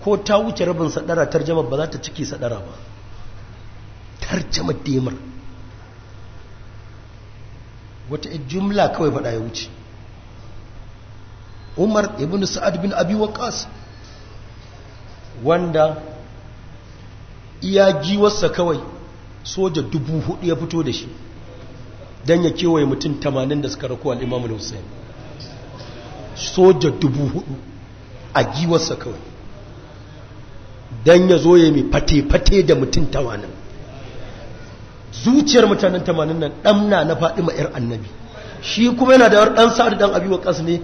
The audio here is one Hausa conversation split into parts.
Ko ta wuce rabin sadara tarjama ba za ta ciki sadara ba. Tarjama demar wata jumla kawai faɗa ya wuce. Umar ibn Sa'ad bin Abi Waqqas, wanda iya giwarsa kawai soja 4000 ya fito da shi don ya kewaye mutum 80 da suka rako al-Imam al-Hussein. Soja 4000 a giwarsa kawai don ya zo ya mai fate-fate da mutum 80. Zuciyar mutanen 80 nan ɗamna na Fadima 'yar annabi, shi kuma yana da ɗan Sa'ad ɗan Abi Waqqas ne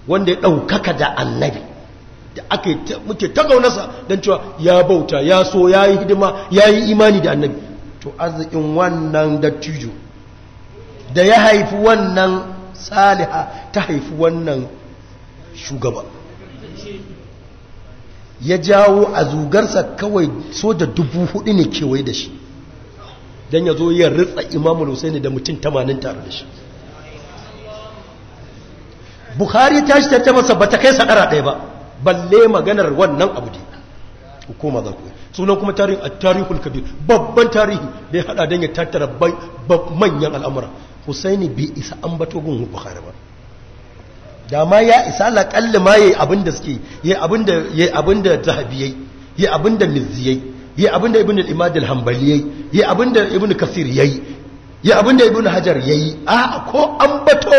wanda ya ɗaukaka da annabi da aka yi muke ta ƙaunarsa don cewa ya bauta, ya so, ya yi hidima, ya yi imani da annabi. To arzikin wannan dattijo da ya haifi wannan saliha ta haifi wannan shugaba, ya jawo a zugarsa kawai soja 4000 ne kewaye da shi don ya zo ya ritsa Imamul Husaini da mutum 80 tare da shi. Bukhari ta shi tarjamarsa ba ta kai sadara ɗaya ba, balle maganar wannan abu ne hukuma za ku sunan kuma tarihin a tarihul kabir, babban tarihi da ya hada don ya tattara manyan al'amura. Husaini bai isa an bato gun Bukhari ba, da ma ya isa alaƙalli ma yayi abin da suke yayi abin da yayi abin da Zahabi yayi, yayi abin da Mizzi yayi, yayi abin da Ibn al-Imad al-Hanbali yayi, yayi abin da Ibn Kasir yayi, yayi abin da Ibn Hajar yayi. A ko an bato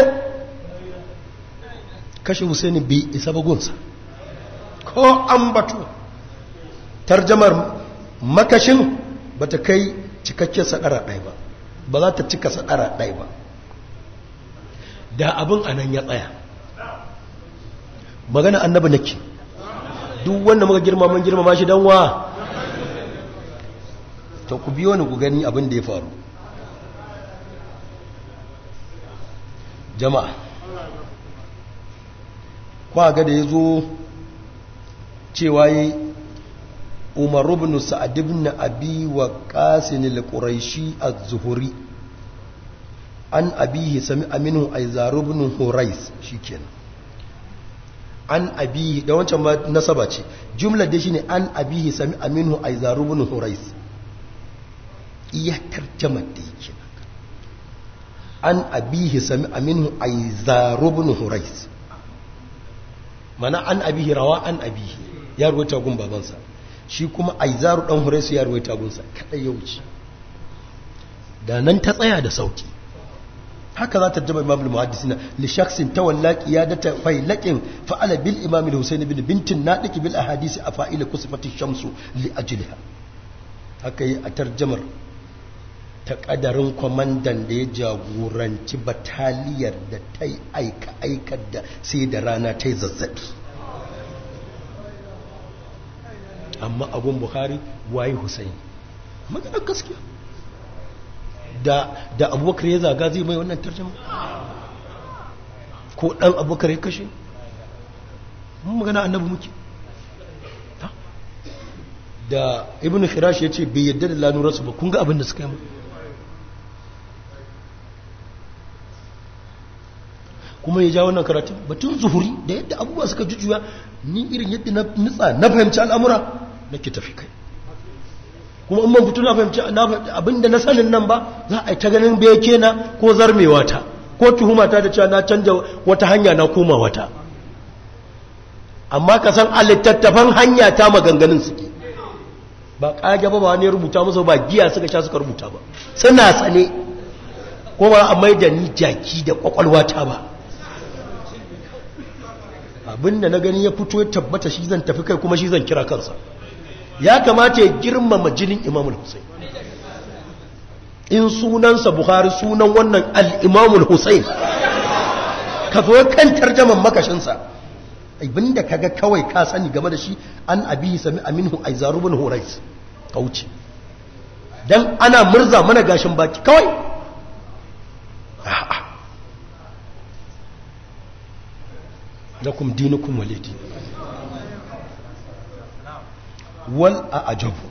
kashe Husaini bai isa ba gunsa, ko an bato tarjamar makashin ba ta kai cikakken sadara ɗaya ba, ba za ta cika sadara ɗaya ba. Da abin a nan ya tsaya, magana annabi nake, duk wanda muka girma mun girmama shi don wa. Ta ku biyo ni ku gani abin da ya faru jama'a. Kwa ga da ya zo cewa yi Umar ibn Sa'ad ibn Abi Waqqas al-Quraishi az-Zuhri an abihi sami'a minhu Aizar ibn Hurais, shikenan. An abihi da wancan ma nasaba ce, jumlar da shine an abihi sami'a minhu Aizar ibn Hurais, iya tarjama da yake an abihi sami'a minhu Aizar ibn Hurais, mana an abihi rawa an abihi, ya ruwaita gun babansa, shi kuma Aizaru dan Huraisu ya ruwaita gunsa kada ya wuce. Da nan ta tsaya da sauki. Haka za ta jaba Imam al-Muhaddisina li shakhsin tawalla qiyadata failaqin fa'ala bil Imam al-Husayn ibn bintin nadiq bil ahadisi afa'ila kusfati shamsu li ajliha. Haka yi a tarjamar ta kadarin kwamandan da ya jagoranci bataliyar da ta yi aika aikar da sai da rana ta yi zazzabi. Amma abun Bukhari waye Husaini, maganar gaskiya. Da Abubakar ya zaga zai mai wannan tarjama, ko dan Abubakar ya kashe mun magana annabi muke. Da Ibn Khirash ya ce bai yadda da lanurarsu ba, kun ga abin da suka yi mu. Kuma ya ja wannan karatun batun zuhuri da yadda abubuwa suka jujjuya, ni irin yadda na nutsa na fahimci al'amura nake tafi kai. Kuma in ban fito na fahimci abinda na sanin nan ba, za a yi ta ganin beke na ko zarmewa ta ko tuhuma ta da cewa na canja wata hanya na koma wata. Amma ka san a littattafan hanya ta maganganun suke, ba kage ba, ba wani rubuta musu ba, giya suka sha suka rubuta ba, suna sane. Ko ba a mai da ni jaki da kwakwalwa ta ba. Abinda na gani ya fito ya tabbata shi zan tafi kai, kuma shi zan kira kansa. Ya kamata ya girmama jinin Imam al-Husayn. In sunansa Bukhari, sunan wannan al-Imam al-Husayn, ka zo kan tarjaman makashinsa, abinda kaga kawai ka sani game da shi an abihi sami aminhu Aizaru ibn Hurais, ka wuce. Dan ana murza mana gashin baki kawai. A'a, lakum dinukum walidi. Wal a'jabu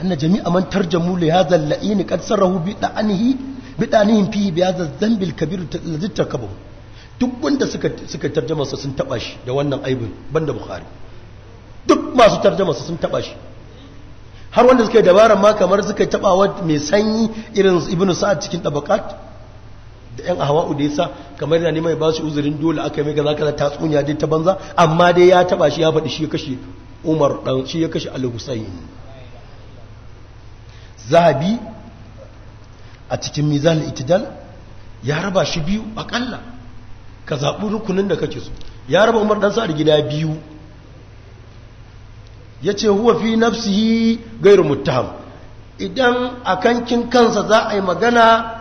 anna jami'a man tarjamu li hadha al-la'in qad sarahu bi da'anihi bi da'anihim fihi bi hadha adh-dhanb al-kabir alladhi takabu. Duk wanda suka tarjama sa sun taba shi da wannan aibin, banda Bukhari. Duk masu tarjama su sun taba shi, har wanda suka yi dabarar ma kamar suka taba mai sanyi irin Ibn Sa'ad cikin Tabaqat da yan ahwa'u da yasa kamar yana neman ya ba su uzurin dole aka mai kaza kaza, tatsuniya dai ta banza, amma dai ya taba shi, ya faɗi shi ya kashe Umar dan shi ya kashe Al-Husayn. Zahabi a cikin Mizan al-Itidal ya raba shi biyu akalla, ka zaɓi rukunin da kake so. Ya raba Umar dan Sa'ad gida biyu, yace huwa fi nafsihi ghairu muttaham, idan akan kansa za a yi magana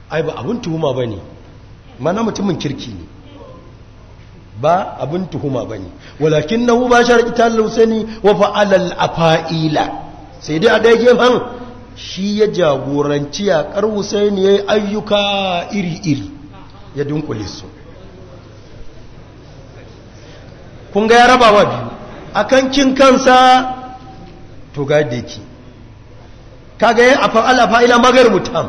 ai ba abin tuhuma ba ne, mana mutumin kirki ne, ba abin tuhuma ba ne. Walakin na hu ba shar ita Husaini wa fa'alal afa'ila, sai dai a ɗaya gefen shi ya jagoranci yaƙar Husaini, ya yi ayyuka iri-iri, ya dunkule su. Kun ga ya raba wa biyu akan kin kansa, to ga yadda yake kaga ya afa'al afa'ila magar mutam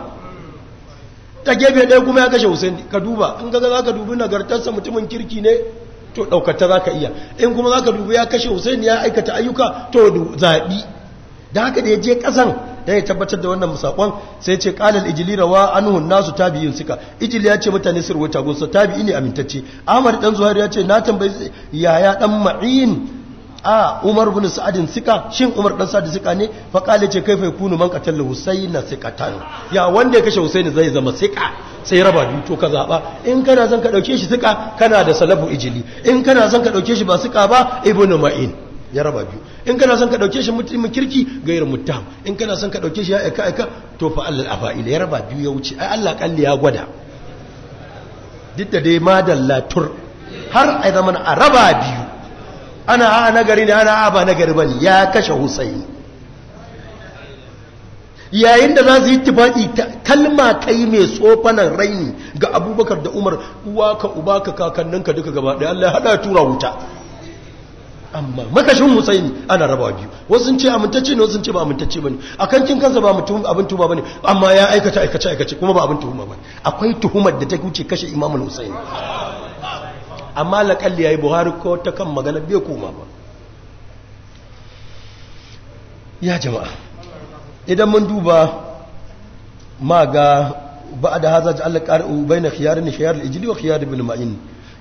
ta gefe ɗaya kuma ya kashe Hussein. Ka duba in kaga zaka dubi nagartarsa mutumin kirki ne, to ɗaukata zaka iya, in kuma zaka dubi ya kashe Hussein ya aikata ayyuka, to zaɓi. Da haka da ya je ƙasan da ya tabbatar da wannan sakon, sai ce qalal ijli rawa anhu nasu tabi'in suka ijli ya ce mutane sun ruwaita gunsa, tabi'i ne amintacce. Ahmad dan Zuhair ya ce na tambayi yaya dan Ma'in a Umar bin Sa'adin sika, shin Umar dan Sa'ad sika ne? Fa kale ce kaifa yakunu man qatala Husaina sikatan, ya wanda ya kashe Husaini zai zama sika? Sai raba biyu, to ka zaba, in kana son ka dauke shi sika kana da salafu ijli, in kana son ka dauke shi ba sika ba Ibn Ma'in. Ya raba biyu, in kana son ka dauke shi mutumin kirki gairu muttaham, in kana son ka dauke shi ya aika aika to fa Allah afa'ila. Ya raba biyu ya wuce, ai Allah kalli ya gwada, duk da dai madalla tur har ai zaman a raba biyu, ana a nagari ne ana a ba nagari ba ne, ya kashe Husaini. Yayin da za su yi tufaɗi kalma kai mai tsofanan raini ga Abubakar da Umar, uwa ka uba ka kakanninka duka gaba ɗaya Allah ya haɗa tura wuta. Amma makashin Husaini ana raba biyu, wasu sun ce amintacce ne, wasu sun ce ba amintacce bane, akan kin kansa ba mutum abin tuhuma bane, amma ya aikata aikace aikace kuma ba abin tuhuma bane. Akwai tuhumar da ta wuce kashe Imam Husaini, amma laƙalli ya yi Buhari ko ta kan magana bai koma ba. Ya jama'a, idan mun duba ma ga ba da haza ji Allah ƙari'u bai na khiyar ni khiyar ijili wa khiyar ibn Ma'in.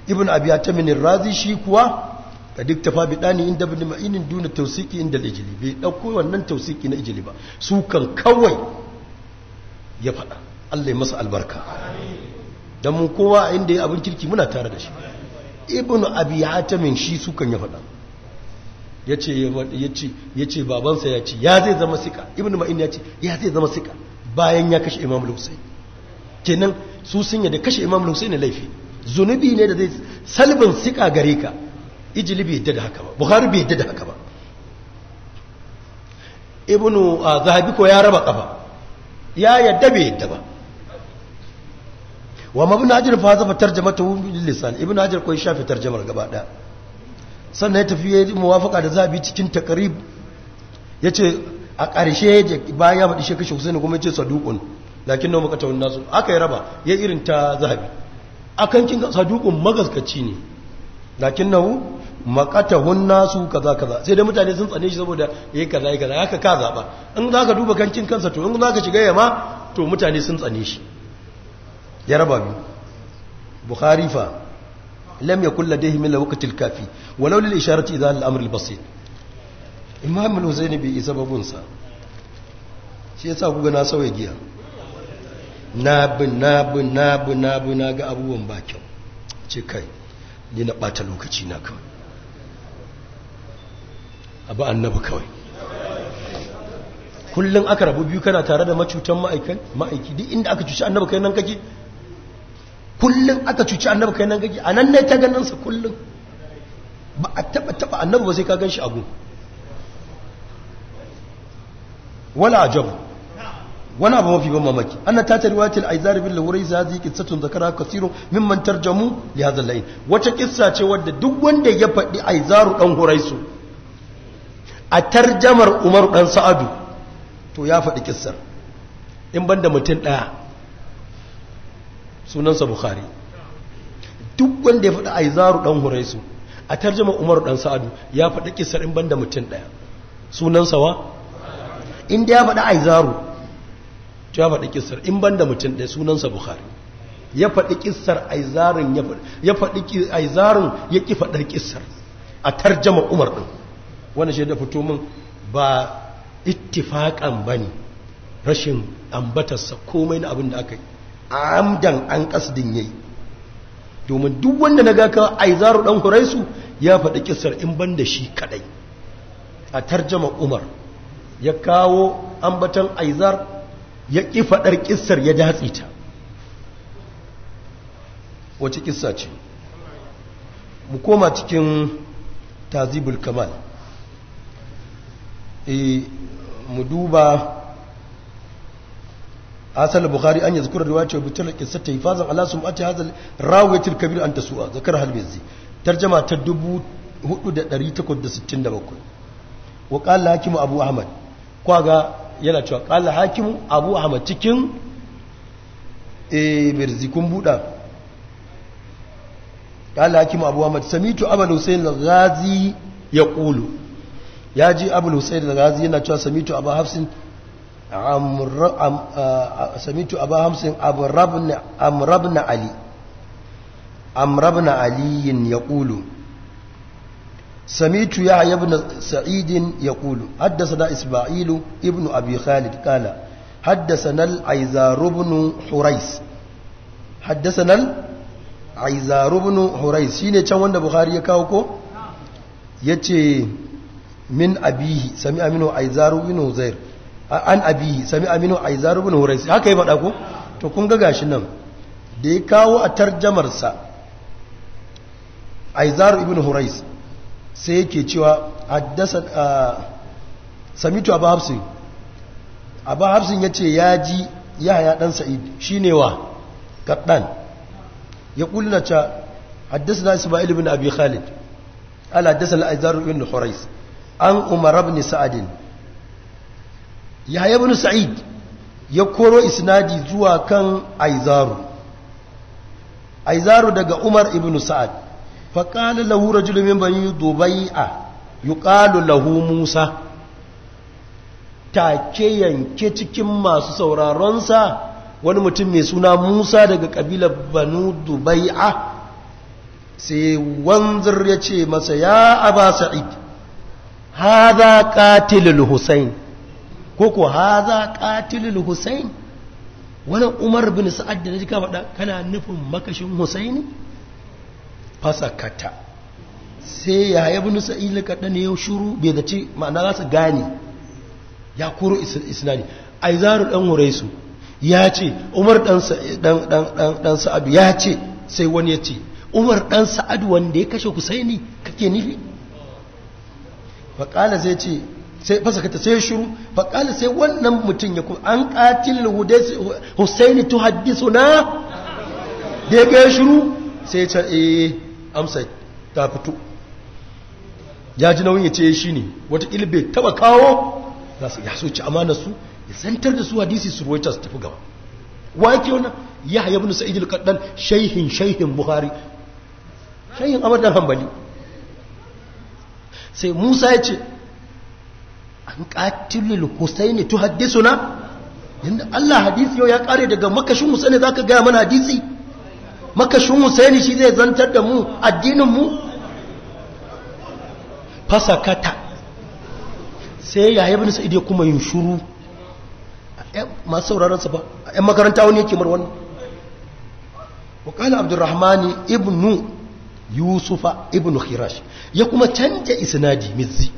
Ibn Abi Hatim Razi shi kuwa ka duk tafa bi dani inda ibn Ma'in duna tausiki inda ijili, bai ɗauko wannan tausiki na ijili ba, su kan kawai ya faɗa. Allah ya masa albarka, dan mu kowa inda ya abin kirki muna tare da shi. Ibn Abi Hatim shi sukan ya faɗa, yace babansa ya ce ya zai zama sika, Ibn Ma'in ya ce ya zai zama sika bayan ya kashe Imam Hussein. Kenan su sun yadda kashe Imam Hussein ne laifi, zunubi ne da zai salbin sika gare ka. Ijli bai yadda da haka ba, Bukhari bai yadda da haka ba. Ibn Zahabi ko ya raba kafa, ya yadda bai yadda ba. Wa Ibn Hajar fa zafa tarjamatu bil lisan, Ibn Hajar ko ya shafe tarjamar gaba daya. Sannan ya tafi yayi muwafaqa da Zahabi cikin Taqrib, yace a ƙarshe bayan ya faɗi shi kashe Husaini kuma yace saduqun lakin nawa makatawun nasu, aka yi raba ya irin ta Zahabi akan kin saduqun magaskaci ne, lakin nahu makatahun nasu kaza kaza, sai dai mutane sun tsane shi saboda yayi kaza yayi kaza, haka ka zaba in zaka duba kankin kansa, to in zaka shiga yama to mutane sun tsane shi. Ya raba biyu. Bukhari fa lam yakul ladayhi min waqtil kafi walau lil isharati idha al amr al basit. Imam al-Husaini bai isa babun sa, shi yasa kuga na sauya giya, na bi na bi na bi na bi na ga abubuwan ba kyau, ce kai ni na bata lokaci na kawai, abu annabi kawai. Kullum aka rabu biyu kana tare da macutan ma'aiki, duk inda aka cuci annabi kai nan kake, kullum aka cuci annabi kai nan kake, anan ne ta ganin sa kullum, ba a taba taba annabi ba sai ka ganshi abu. Wala ajabu, wani abu mafi ban mamaki, anna ta ta riwayatul aizar bil lawraiz hadhihi qissatun zakara kathirun mimman tarjamu li hadha al-layn. Wata kissa ce wadda duk wanda ya faɗi Aizaru dan Huraisu a tarjamar Umar dan Sa'adu to ya faɗi kissar, in banda mutum ɗaya sunansa Bukhari. Duk wanda ya faɗi Aizaru dan Huraisu A tarjama Umar dan Sa'adu ya faɗi kissar in banda mutum ɗaya, sunansa wa? Inda ya faɗi Aizaru ya faɗi kissar in banda mutum ɗaya, sunansa Bukhari. Ya faɗi kissar Aizarun, ya faɗi Aizarun, ya ki faɗar kissar a tarjama Umar ɗin. Wannan shi da fito min ba ittifaƙan bane rashin ambatarsa komai na abin da aka yi amdan an kasdin yayi, domin duk wanda na ga ka Aizaru dan Huraisu ya faɗi kissar in ban da shi kadai. A tarjama Umar ya kawo ambatan Aizar, ya ƙi faɗar kissar, ya datse ta. Wace kissa ce? Mu koma cikin Tazibul Kamal, mu duba asal Bukhari an yazkura riwayat wa bital qissata hifazan ala sum'ati hadha rawiyat al-kabir an tasu'a zakar al-Bizzi, tarjama ta 4867. Wa qala Hakim Abu Ahmad, kwaga yana cewa qala Hakim Abu Ahmad cikin Birzi kun buda. Qala Hakim Abu Ahmad samitu Abul Husayn al-Ghazi yaqulu, yaji Abul Husayn al-Ghazi yana cewa samitu Abu Hafsin samitu Abu Hamsin Amr ibn Ali, Amr ibn Ali yaqulu samitu Yahya ibn Sa'id yaqulu haddathana Isma'il ibn Abi Khalid qala haddathana al-Aizar ibn Hurais, haddathana al-Aizar ibn Hurais shine can wanda Bukhari ya kawo ko yace min abihi sami'a minhu Aizar ibn Huzair an abihi sami'a minhu Aizar ibn Hurais, haka ya faɗa ko? To kun ga gashi nan da ya kawo a tarjamar sa Aizar ibn Hurais sai yake cewa haddasa samitu Abu Hafsin, Abu Hafsin yace ya ji Yahya dan Sa'id shine wa kaddan ya kulla ta haddasa Isma'il ibn Abi Khalid ala haddasa Aizar ibn Hurais an Umar ibn Sa'd. Yahya ibn Sa'id ya koro isnadi zuwa kan Aizaru, Aizaru daga Umar ibn Sa'ad. Fa qala lahu rajulun min bani Dubai'a yuqalu lahu Musa. Take yanke cikin masu sauraron sa wani mutum mai suna Musa daga kabilar Banu Dubai'a, sai wanzar ya ce masa ya Aba Sa'id, hadha qatilul Husayn, ko haza qatilul Husayn. Wani Umar bin Sa'ad da naji ka faɗa kana nufin makashin Husaini? Fasakata sai ya ibn Sa'id kadan ne ya shuru, bai zaci ma'ana za su gane ya koro isnadi. Aizaru dan Huraisu ya ce Umar dan dan Sa'ad ya ce, sai wani ya ce Umar dan Sa'ad wanda ya kashe Husaini kake nufi? Faqala sai ce sai fasakata sai shiru. Faƙali sai wannan mutum ya kuma an ƙatil Husaini tuhaddisuna, da ya gaya shiru sai ya ce eh amsa ta fito. Ya ji nauyin ya ce shi ne, wataƙila bai taɓa kawo za su yaso ci amanar su ya zantar da su hadisi su ruwaita su tafi gaba. Wa yake wannan? Yahya ibn Sa'id al-Qattan, shaihin Bukhari, shaihin Ahmad dan Hanbali. Sai Musa ya ce an qatilul Husaini tuhaddisuna, inda Allah hadisi yau ya kare daga makashin Husaini zaka ga mana hadisi? Makashin Husaini shi zai zantar da mu addinin mu? Fasakata sai Yahya ibn Sa'id ya kuma yin shuru. Masu sauraron sa ba ƴan makaranta wani yake mar wannan. Wa qala Abdurrahman ibn Yusufa ibn Khirash, ya kuma canja isnadi mizzi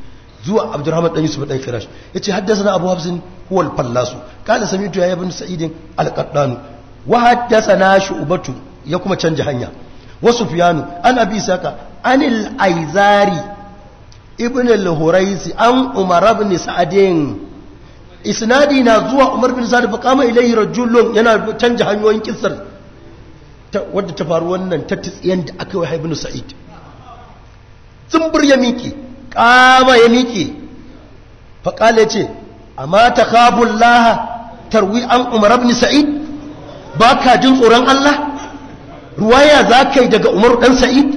zuwa Abdurrahman dan Yusuf dan Khirash, yace haddathana Abu Hafsin huwa al-Fallasu qala sami'tu ya ibn Sa'id al-Qattan wa haddathana Shu'batu, ya kuma canja hanya wa Sufyanu an Abi Saka anil Aizari ibn al-Huraisi an Umar ibn Sa'd. Isnadi na zuwa Umar bin Sa'd fa kama ilayhi rajulun, yana canja hanyoyin kissar wadda ta faru wannan ta tsiyan da aka yi ibn Sa'id. Zumbur ya miƙe, kama ya miƙe, fa kale ce amma takhabullaha tarwi an Umar ibn Sa'id, baka jin tsoron Allah? Ruwaya zakai daga Umar dan Sa'id?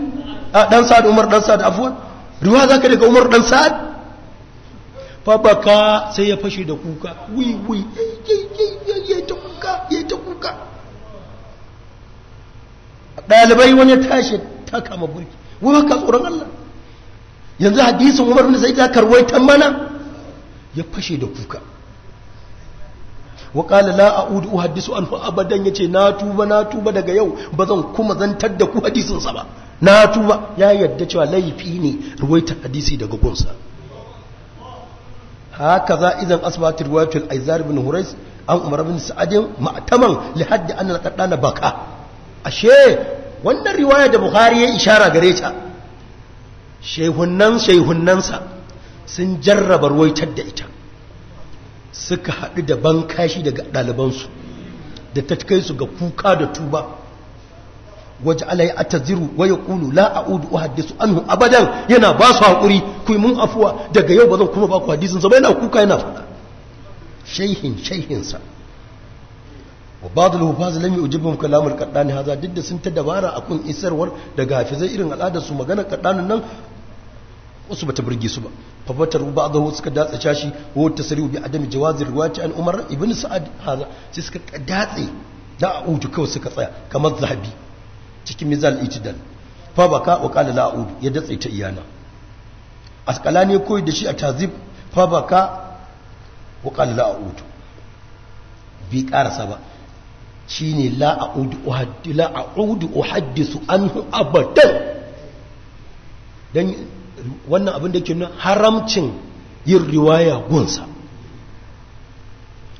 A dan Sa'ad, Umar dan Sa'ad, afwan, riwaya zaka daga Umar dan Sa'ad. Fa baka, sai ya fashe da kuka, wi wi, ya ta kuka, ya ta kuka. Dalibai wani ya tashi ta kama burki, wai baka tsoron Allah, yanzu hadisin Umar bin Sa'id ya karwaitan mana. Ya fashe da kuka. Wa qala la a'udu uhaddisu anhu abadan, yace na tuba, na tuba, daga yau bazan kuma zantar da ku hadisin sa ba, na tuba. Ya yadda cewa laifi ne ruwaita hadisi daga gunsa. Hakaza idan asbat riwayatul Aizar bin Hurais an Umar bin Sa'ad ma'taman li hadd an al-qaddana baka. Ashe wannan riwaya da Bukhari ya ishara gare ta, shehunnansa sun jarraba ruwaitar da ita, suka haɗu da bankashi daga ɗalibansu da ta kai su ga kuka da tuba. Waje alai ataziru wa yaqulu la a'udu uhaddisu anhu abadan, yana ba su hakuri, ku mun afuwa, daga yau bazan kuma ba ku hadisin sa ba. Yana kuka yana faɗa shehinsa. Wa ba'd al-hufaz lam yujibhum kalam al-qaddani hadha, duk da sun ta dabara akun isarwar daga hafizai irin al'adar su, magana qaddanin nan wasu bata burge su ba. Fabatar ba'dahu, suka datsa shashi, wa tasrihu bi adami jawazi riwayati an Umar ibn Sa'ad hadha, sai suka datse da a'udu kawai suka tsaya, kamar Zahabi cikin Mizal Itidal, fa baka wa qala la a'udu, ya datse ta iyana. Asqalani koyi da shi a Tazib, fa baka wa qala la a'udu, bi karasa ba, shine la a'udu uhaddi la a'udu uhaddisu anhu abadan. Dan wannan abin da ke nuna haramcin yin riwaya gunsa,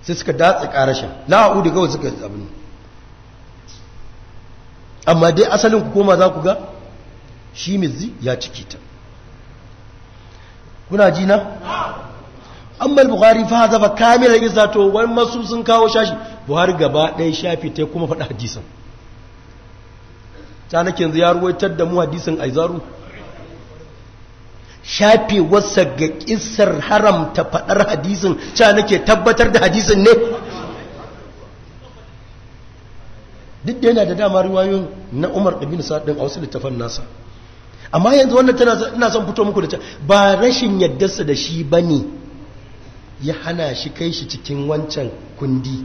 sai suka datse karashin la'udu kawai suka abin. Amma dai asalin ku koma za ku ga shi Mizzi ya ciki ta. Kuna ji na? Amma Bukhari fa hazafa kamila isa, to wani masu sun kawo shashi, Buhari gaba ɗaya shafi ta kuma faɗa hadisin ta. Nake yanzu ya ruwaitar da mu hadisin Aizaru, shafe wasa ga kisar haramta faɗar hadisin, ca nake tabbatar da hadisin ne. Duk da yana da dama riwayoyin na Umar ibn Sa'ad din a wasu littafan nasa, amma yanzu wannan tana ina son fito muku da ta, ba rashin yaddarsa da shi bane ya hana shi kai shi cikin wancan kundi,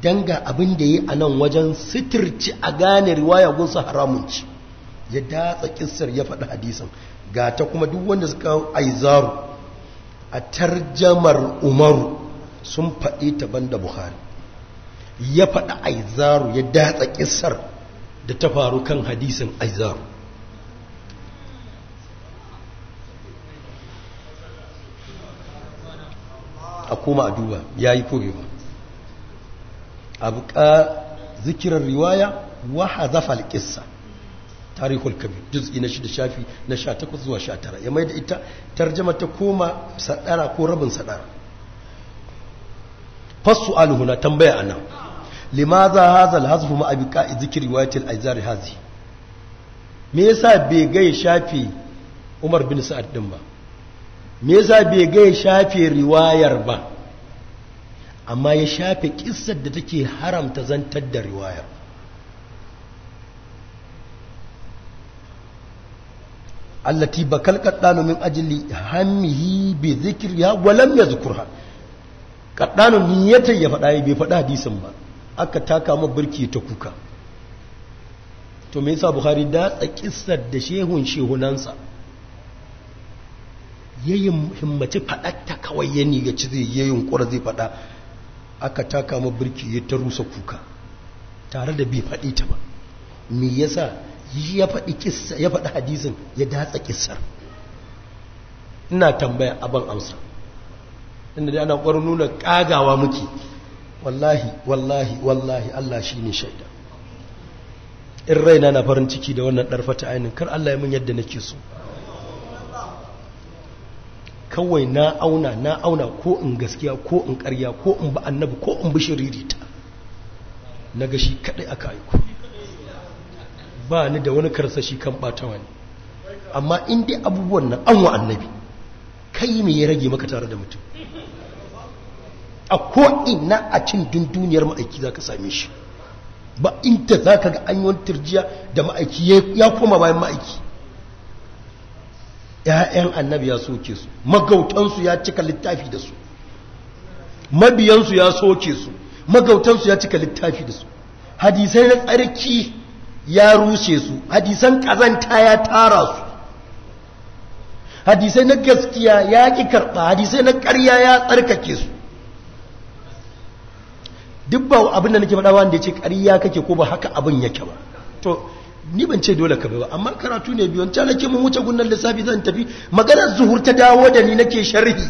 dan ga abin da yi a nan wajen sitirci a gane riwaya gunsa haramun ci, ya datsa kissar ya faɗi hadisin. Ga ta kuma duk wanda suka Aizaru a tarjamar Umaru sun faɗi ta banda Bukhari, ya faɗi Aizaru, ya datsa kissar da ta faru kan hadisin Aizaru. A koma a duba ya yi kobe ba. Abu ka zikirar riwaya wa hazafa al-qissa, Tarihul Kabir, juz'i na 6, shafi na 18 zuwa 19, ya mai da ita tarjama ta koma sadara ko rabin sadara. Fasu alhuna, tambaya anan, limaza hadha al-hazfu ma abqa'i zikri riwayat al-aizar hazi? Me yasa bai ga ya shafi Umar bin Sa'ad din ba? Me yasa bai ga ya shafe riwayar ba, amma ya shafe kissar da take haramta zantar da riwayar? Allati bakal qaddanu min ajli hammihi bi dhikriha wa lam yadhkurha. Qaddanu niyyatan ya faɗa, bai faɗa hadisin ba, aka taka mu birki ta kuka. To me yasa Bukhari da kissar da shehun shehunansa yayin himmaci faɗatta kawai ya niga ci zai yayin ƙura zai faɗa, aka taka mu birki ya ta rusa kuka tare da bai faɗi ta ba? Me yasa ya faɗi kissa, ya faɗi hadisin, ya datsa kissar? Ina tambaya, aban amsa, inda dai ana ƙwarin nuna ƙagawa muke. Wallahi, wallahi, wallahi, Allah shi ne shaida, in raina na farin ciki da wannan ɗarfata ainihin, kar Allah ya mun yadda nake so. Kawai na auna, na auna, ko in gaskiya ko in ƙarya, ko in ba annabi ko in bi shiririta, na ga shi kaɗai aka aiko, ba ni da wani karsashi kan ɓata wani. Amma in dai abubuwan nan an wa annabi, kai me ya rage maka tare da mutum? A ko'ina a cin dunduniyar ma'aiki za ka same shi, ba inda za ka ga an yi wani turjiya da ma'aiki ya koma bayan ma'aiki. ‘Ya'yan annabi ya soke su, magautansu ya cika littafi da su, mabiyansu ya soke su, magautansu ya cika littafi da su, hadisai na tsarki ya rushe su, hadisan ƙazanta ya tara su, hadisai na gaskiya ya ƙi karɓa, hadisai na ƙarya ya tsarkake su. Duk ba abin da nake faɗa wanda ya ce ƙarya kake ko ba haka abin yake ba. To ni ban ce dole ka bi ba, amma karatu ne biyu. Can nake mun wuce gunnan lissafi zan tafi, maganar zuhur ta dawo da ni nake sharhi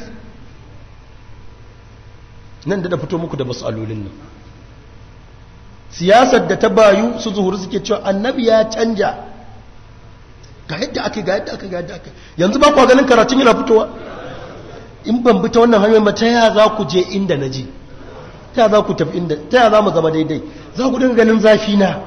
nan da fito muku da masalolin nan. Siyasar da ta bayu su zuhur suke cewa annabi ya canja, ga yadda aka ga yadda aka ga yadda aka. Yanzu ba kwa ganin karatun yana fitowa? In ban bi ta wannan hanyoyin ba, ta ya za ku je inda na je? Ta ya za ku tafi inda? Ta ya za mu zama daidai? Za ku dinga ganin zafi na,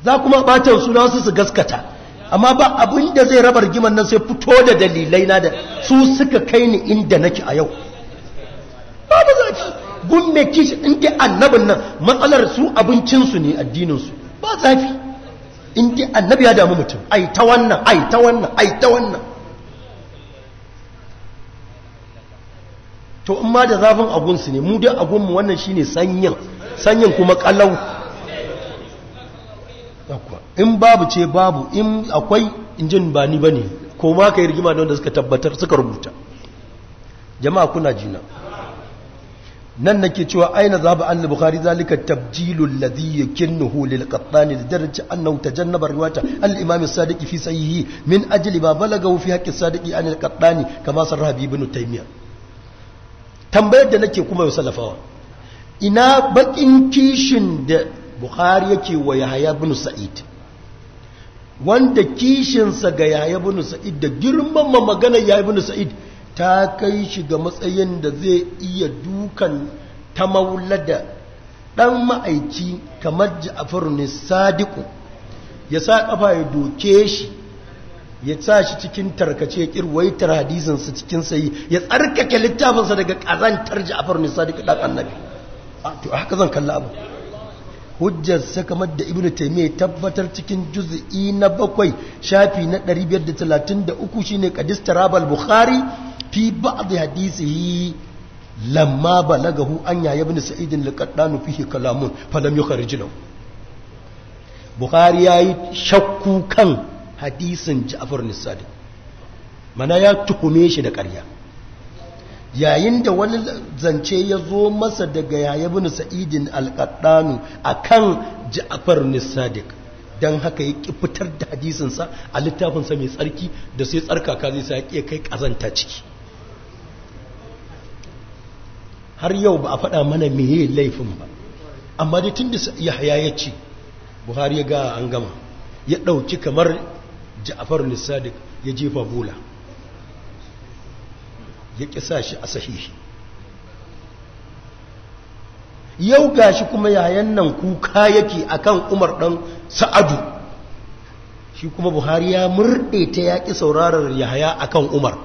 za kuma ɓata suna wasu su gaskata, amma ba abin da zai raba rigimar nan sai fito da dalilai na da su suka kai ni inda nake a yau. Babu zafi gun mai kishi inda annabin nan matsalar su abincinsu ne, addininsu ba zafi. Inda annabi ya damu mutum, ai ta wannan, ai ta wannan, ai ta wannan. To in ma da zafin agunsu ne, mu dai agunmu wannan shine sanyin, sanyin kuma kalau. In babu ce babu, in akwai injin ba ni bane, ko ma kai rigima da wanda suka tabbatar suka rubuta. Jama'a kuna jina nan nake cewa aina zaba an al-Bukhari zalika tabjilu alladhi yakinnuhu lil qattan li daraja annahu tajannaba riwayata al-imam as-sadiq fi sahihi min ajli ma balagahu fi haqqi as-sadiq an al-qattan kama sarraha bi Ibn Taymiyyah. Tambayar da nake kuma salafawa, ina bakin kishin da Bukhari yake wa Yahya ibn Sa'id, wanda kishinsa ga Yahya ibn Sa'id da girmama maganar Yahya ibn Sa'id ta kai shi ga matsayin da zai iya dukan ta maulada ɗan ma'aiki kamar Ja'far ne Sadiku, ya sa ƙafa ya doke shi, ya sa shi cikin tarkace, ya kirwaitar hadisinsa cikin sayi, ya tsarkake littafinsa daga ƙazantar Ja'far ne Sadiku ɗan annabi. To haka zan kalla abu. Hujjarsa kamar da Ibn Taymiyyah tabbatar cikin juz'i na 7 shafi na 533 shine qadis tarabal Bukhari fi ba'd hadisihi lamma balagahu an ya ibn Sa'id al-Qaddanu fihi kalamun falam yukhrij lahu. Bukhari yayi shakku kan hadisin Ja'far as-Sadiq, mana ya tuhume shi da ƙarya. Yayin da wani zance ya zo masa daga Yahya ibn Sa'id al-Qaddanu akan Ja'far as-Sadiq, dan haka ya ki fitar da hadisinsa a littafinsa mai tsarki, da sai tsarkaka zai sa ya kai kazanta ciki. Har yau ba a faɗa mana meye laifin ba, amma dai tun da Yahya ya ce Buhari ya ga an gama, ya ɗauki kamar Ja'far as-Sadiq ya jefa bola, ya ƙi shi a sahihi. Yau gashi kuma yayan nan kuka yake akan Umar ɗan Sa'adu, shi kuma Buhari ya murɗe ta ya ƙi saurarar Yahaya akan Umar,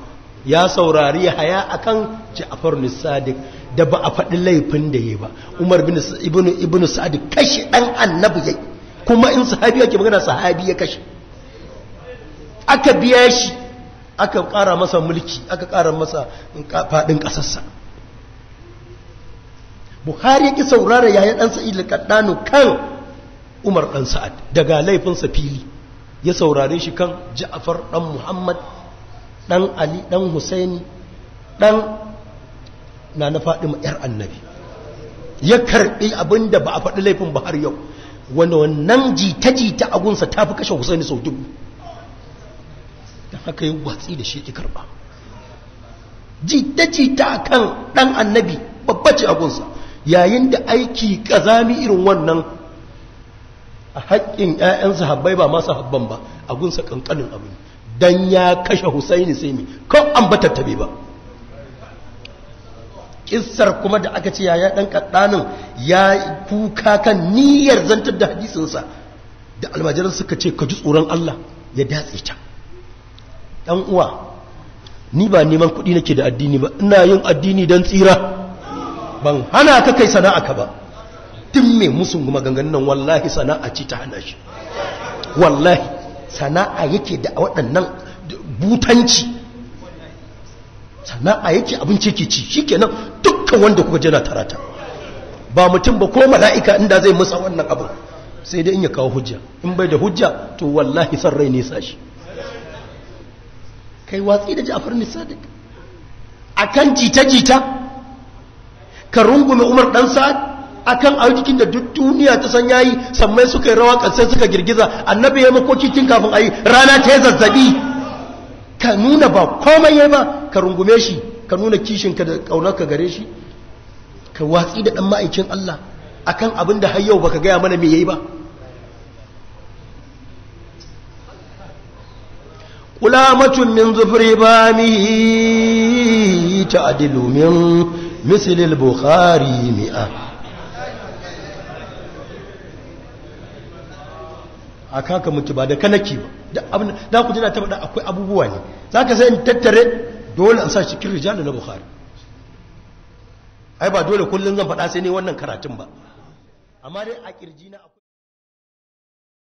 ya saurari Yahaya akan Ja'far as-Sadiq da ba a faɗi laifin da yayi ba. Umar bin ibn Sa'ad kashe ɗan annabi yayi, kuma in sahabi yake magana sahabi ya kashe, aka biya shi, aka ƙara masa mulki, aka ƙara masa faɗin ƙasarsa. Buhari ya ƙi saurara yayin ɗan Sa'id al-Qaddanu kan Umar ɗan Sa'ad daga laifinsa fili, ya saurare shi kan Ja'far ɗan Muhammad ɗan Ali ɗan Husaini ɗan Nana Fadima ‘yar annabi, ya karɓi abin da ba a faɗi laifin ba har yau. Wanda wannan jita-jita agunsa ta fi kashe Husaini sau 1000. Don haka yi watsi da shi ya karɓa. Jita-jita kan ɗan annabi babba ce agunsa, yayin da aiki ƙazami irin wannan a haƙƙin 'ya'yan sahabbai ba masu habban ba, agunsa ƙanƙanin abu ne. Don ya kashe Husaini sai mi ko an ba tattabe ba. Kissar kuma da aka ce yaya ɗan kaɗanin ya kuka kan niyyar zantar da hadisinsa, da almajiran suka ce ka ji tsoron Allah, ya datse ta. Ɗan uwa, ni ba neman kuɗi nake da addini ba, ina yin addini don tsira. Ban hana ka kai sana'a ka ba. Tun mai musun maganganun nan wallahi sana'a ce ta hana shi. Wallahi Sana'a yake da waɗannan butanci, sana'a yake, abinci yake ci, shikenan. Dukkan wanda kuka jana tarata ba mutum ba ko mala'ika inda zai musa wannan abu, sai dai in ya kawo hujja. In bai da hujja to wallahi san rai ne sashi. Kai watsi da Ja'far ne Sadiq akan jita-jita, ka rungume Umar dan Sa'ad akan arzikin da duk duniya ta san yayi, sammai suka yi rawa, kasai suka girgiza, annabi ya makoki tun kafin ayi, rana ta yi zazzabi, ka nuna ba komai yayi ba, ka rungume shi, ka nuna kishinka da kaunarka gare shi, ka watsi da dan ma'aikin Allah akan abin da har yau baka gaya mana me yayi ba. Qulamatun min zufri bamihi ta'dilu min misl al-bukhari mi'a. Aka ka mutu ba da kanaki ba, da abin da ku jina ta faɗa akwai abubuwa ne zaka sai in tattare, dole in sa cikin rijal na bukhari. Ai ba dole kullun zan faɗa sai ne wannan karatun ba, amma dai a kirji na akwai.